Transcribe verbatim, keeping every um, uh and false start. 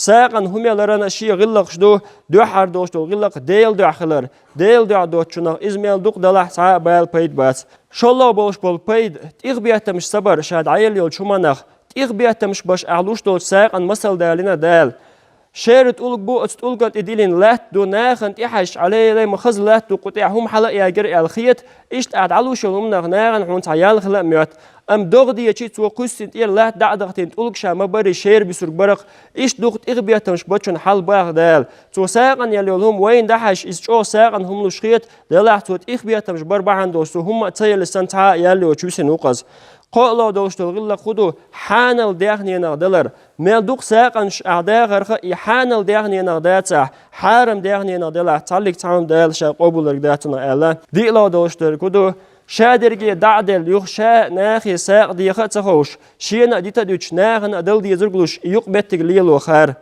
Сагъан хӀумеларана ши гӀиллакхаш ду, дуьххьара долуш долу гӀиллакх Делан дуьхьа хилар. Делан дуьхьа доцучунах иза мел дукха далахь цхьа а бала пайда бац. ШоллагӀа болуш болу пайда, тӀехбеттамаш ца бар ша дӀаелла йолчу хӀуманах, тӀехбеттамаш баш ахь луш долчу сагӀан масал далийна Дала. Шера тӀулг бу, оцу тӀулган тӀе диллина латта ду, нахана тӀехьаьжча, Ӏалелай, ма хаза латта ду, кху тӀехь хӀума хьала а ягира аьлла хета, иштта ахь дӀалуш йолу хӀуманах нахана хьуна цхьа ял хила а моьтту. Амма догӀа дечи цо кхуьссина тӀера латта дӀа а дахтина тӀулг ша ма барри шера бисург барах, иштта дукха тӀехбеттамаш бачун хьал баха Дала. Цо сагӀан ял йолу хӀума вайна дӀахьаьжча, иза чӀогӀа сагӀан хӀума луш хета, делахь цо тӀехбеттамаш бар бахьана долуш цо хӀумма а ца елла санна цхьа а ял йоцуш висина ву-кх иза. КхоалогӀа долуш долу гӀиллакх хӀун ду, хьанал даьхненах далар. Мел дукха сагӀанаш ахь дахарх а, и хьанал даьхненах дацахь, хьарам даьхненах делахь, цхьаллиг цхьа хӀума Дала ша къобалъярг дац цунах аьлла. ДиълагӀа долуш дерг хӀун ду, ша дерриге дӀа а делла, юха ша нахе сагӀа деха а ца ховш, шена а дита а дуьтуш, нахана а дала дезарг луш, и юкъаметтиг лело хар.